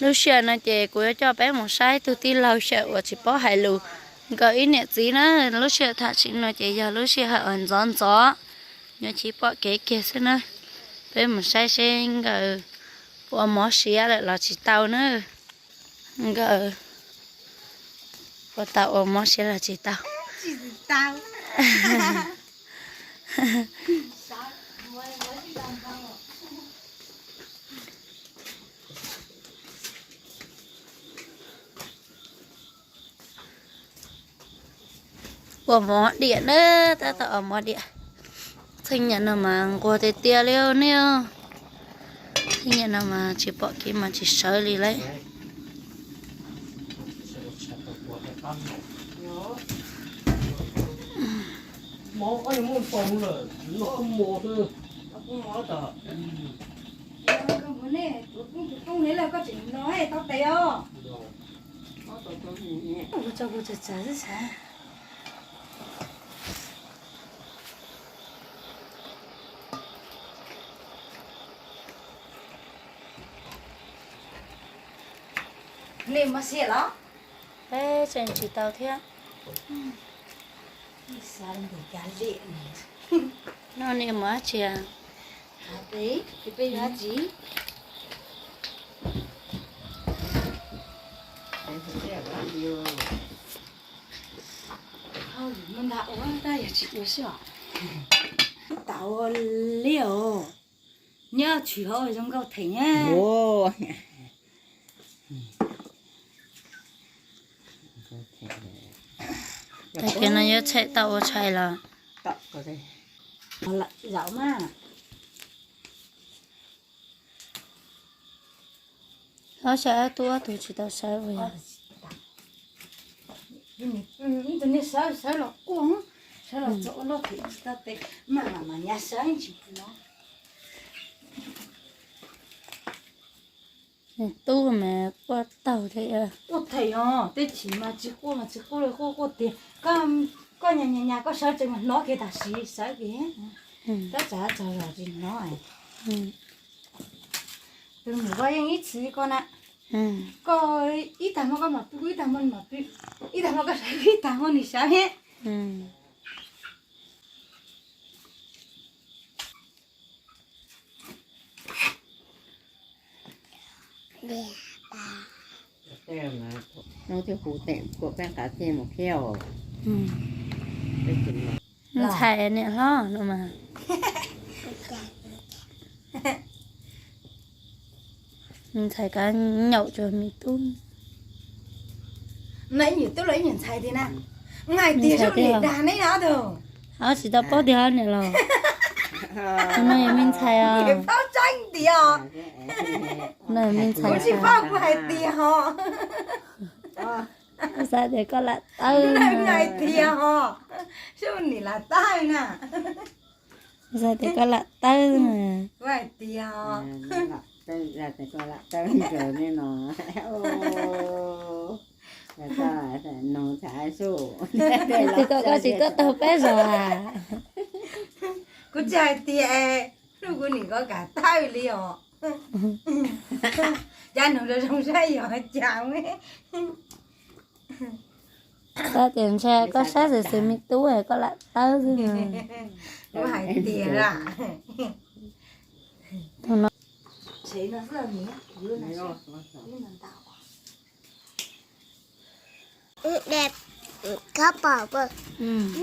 Lub sij hawm no ces kuv yuav coj peb mus saib tus tij laug xyawm uas tsis paub hais lus, nkawd ib niam txiv na. Lub sij hawm tham tsim no ces yog lub sij hawm uas ntxov ntxov, yuav tsis pom kev kiag xwb na. Peb mus saib seb nkawd ua mov siav lawm los tsis tau na. Nkawd ua tau ua mov siav los tsis tau. Ua mov diam na, tab tom ua mov diam. Txheej niaj no mas nquag tiag tiag li ne. Txheej niaj no mas tsis pom kev mas tsis sawv li lauj. Nej muab xiab los? Peb tseem tsis tau thiab. Noj nej mus dab tsi? Tau li os. Nyob tshwm hauv zoo nkauj theem na. Tag kis no yuav tshem tau ua tshais los? Zaum mas. Hlob sawv ob tug, ob tug tsis tau sawv ua yog. Tus niag sawv, sawv los quaj, sawv los txog ua luaj them tsis tau tes, mas mas nyas sawv tsis no. Tub mas quaj taug thiab. Quaj them os, tej chim mas tsis quaj mas tsis quaj li, quaj quaj tias koj nyas nyas nyas koj sawv tsees mas hnov kiag tam sim sawv kiag. Tab txawm txog zos tsis hnov. Tus niam koj yeej ib txwm li koj na. Koj ib tag hmo koj mam pw, ib tag hmo nws mam pw, ib tag hmo koj sawv, ib tag hmo nws sawv thiab. Hnub twb hu teem kuam peb qav ceg mus phiab os. Ntxhais niam hlob no mas. Ntxhais kav nyaum tsuas me tub. Ib nyuag tub los ib nyuag ntxhais tiag na. Hais tias zoo li dag ne no tus. Ob tsis tau paub tiag niam los. No yog me ntxhais os. Paub tseeb tiag. No yog me ntxhais. Kuv tsis paub kuv hais tias ho. Xav tias koj lam tawb. Hais tias ho. Seb nim lam tawb na. Xav tias koj lam tawb. Kuv hais tias ho. Tus ko koj tsis tuaj taug peb zos a. Kuv tsis hais tias hnub kuv nim koj kam tawb li os. Cas nug zoo zoo saib yog cas. Xav tias ntshe koj saib xwm xwm me tub koj lam tawb xwb. Kuv hais tias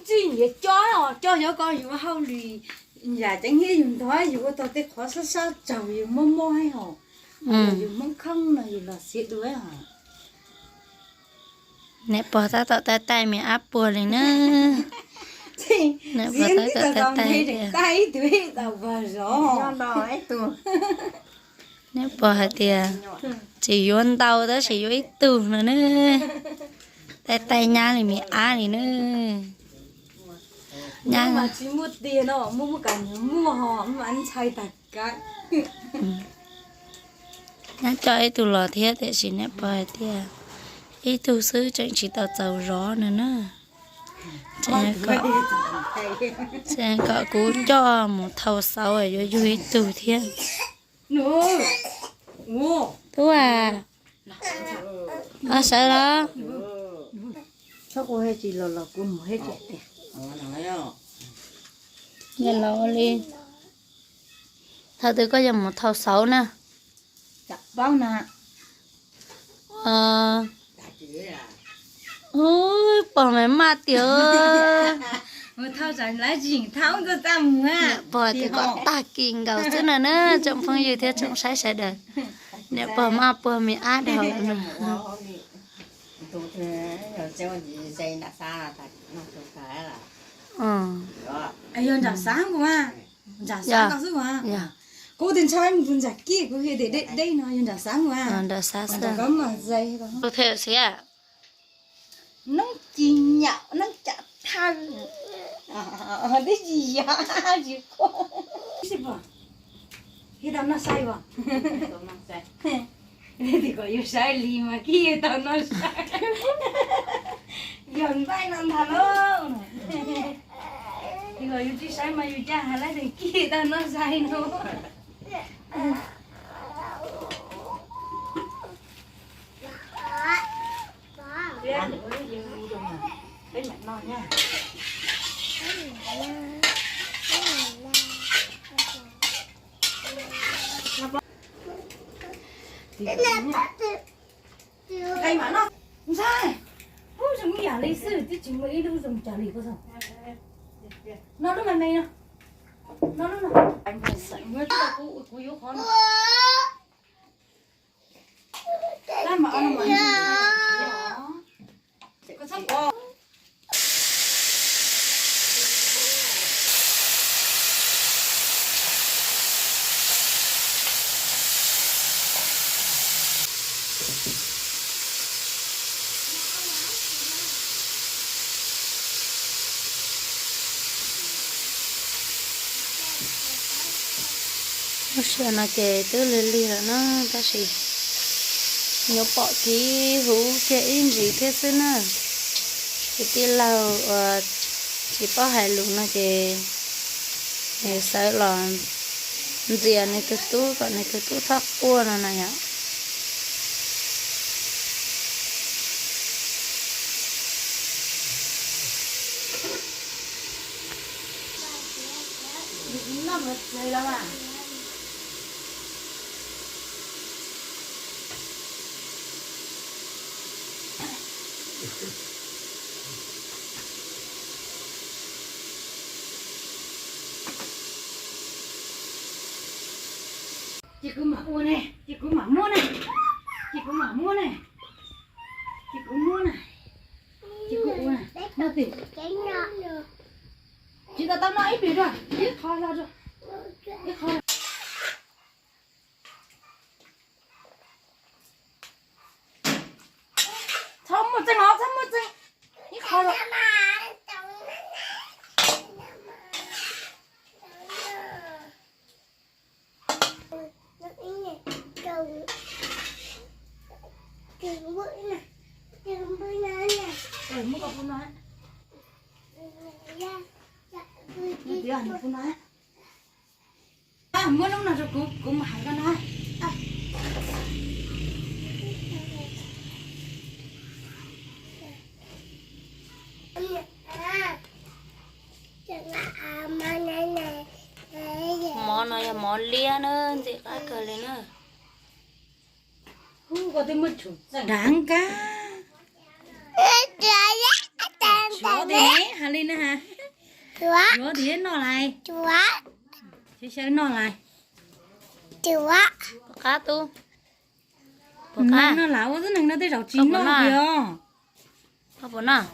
txij nyias coj os, coj xyov koj yuav hauj lwm yam ceev thiab yus ntog yus ua tau tej qhov sab sab tsaug yus mob mob hos, yus Hmoob Khoob no yus los xiav dua hos. Niam pog tab tom taij taij me ab puag li na. Niam pog tab tom taij taij tias, niam pog hais tias tsis yuav ntau tab sis yuav ib tug no na. Taij taij nyab li me ab li na. Nyab tsis muaj tiag no, muaj muaj kam nyias muaj ho, mas ntshai tag kawg. Nyab coj ib tug los thiab tiam sis niam pog hais tias ib tug xwb tseem tsis tau txaus zov no na. Tseem kom kuv coj mus thau xauv yuav yug ib tug thiab. Tub a, Sawv los. Txhob ua tsis los los kuv mus thiab tiag. Yog los ua li. Thaum twg koj yuav mus thau xauv na? Paub na. Ub, pog me maj tiag. Niam pog tias kom tag kis nkaus xwb no na tsoom phooj ywg thiab tsoom saib sawv daws. Niam pog maj puag me ab dhau no. Yog nram xav kuv mas, nram xav koj xwb mas. Kuv tias ntshai mus tus nram kij kuv hais tias deb deb no yog nram xav kuv mas. Nram xav xwb. Noob ci nyam noob cam thaj, dib ci yam tsis khuam. Tsis tau noj sai as. Tias kom yus saib li mas kij tau noj sai. Yog npaij no ntag lauj. Tias kom yus tsis saib mas yus cas hais lawv tias kij tau noj sai no. Ntxhais, ub zoo ib yam li xwb twb tsis muaj ib lub zoo cas li koj. Noj lub me me no. Noj lub no. Kuv yuav qhov no. Lub sij hawm no ces twb lig lig lawm na, tab sis yuav pom kiv huv kiag ib ntsis thiab xwb na. Ces tij laug uas tsis paub hais lus no ces sawv los ntxias nws tus tub kom nws tus tub txhob quaj no na yom. Ces kuv mam ua ne, ces kuv mam muab ne, ces kuv mam muab ne, ces kuv muab ne, ces kuv ua ne, no tim. Tsis tau tau no ib pliag rau, ib qho hlo rau, ib qho. Txhob muaj txeeg os, txhob muaj txeeg. Ib qho los. Muab koj pub no. Nws tias nws pub no. Muab lub no rau kuv, kuv mus hais koj no. Mov no yog mov liab na, ntxim qab kawg li na. Dav kab. Yuav tias hais li na ha. Yuav tias noj lais. Sawv noj lais. Puas qab tub? Puas qab? Neeg no lam ua xwb, neeg no tej zaum tsis noj li os. Koj puas noj?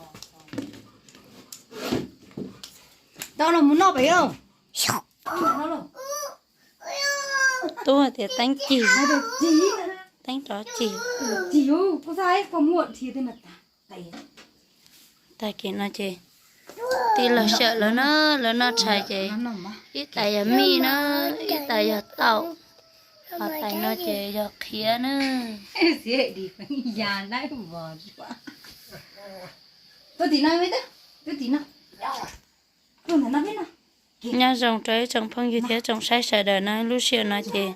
Tau los mus noj pem lauj. Tub hais tias teeb cig, teeb rov cig. Tag kis no ces tij laug xyaw lawv na, lawv noj tshais ces ib tais yog mij na, ib tais yog taum, ho tais no ces yog qhiav na. Nyob zoo rau ib tsoom phooj ywg thiab tsoom saib sawv daws na, lub sij hawm no ces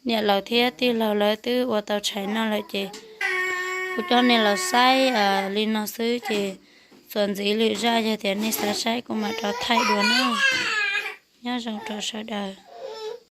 Niam laus thiab tij laug lawv twb ua tau tshais noj lawm ces kuv coj nej los saib li no xwb ces txuas ntxiv lwm zaj yog tias nej xav saib kuv mam rov thaij dua nawb. Nyob zoo rau sawv daws.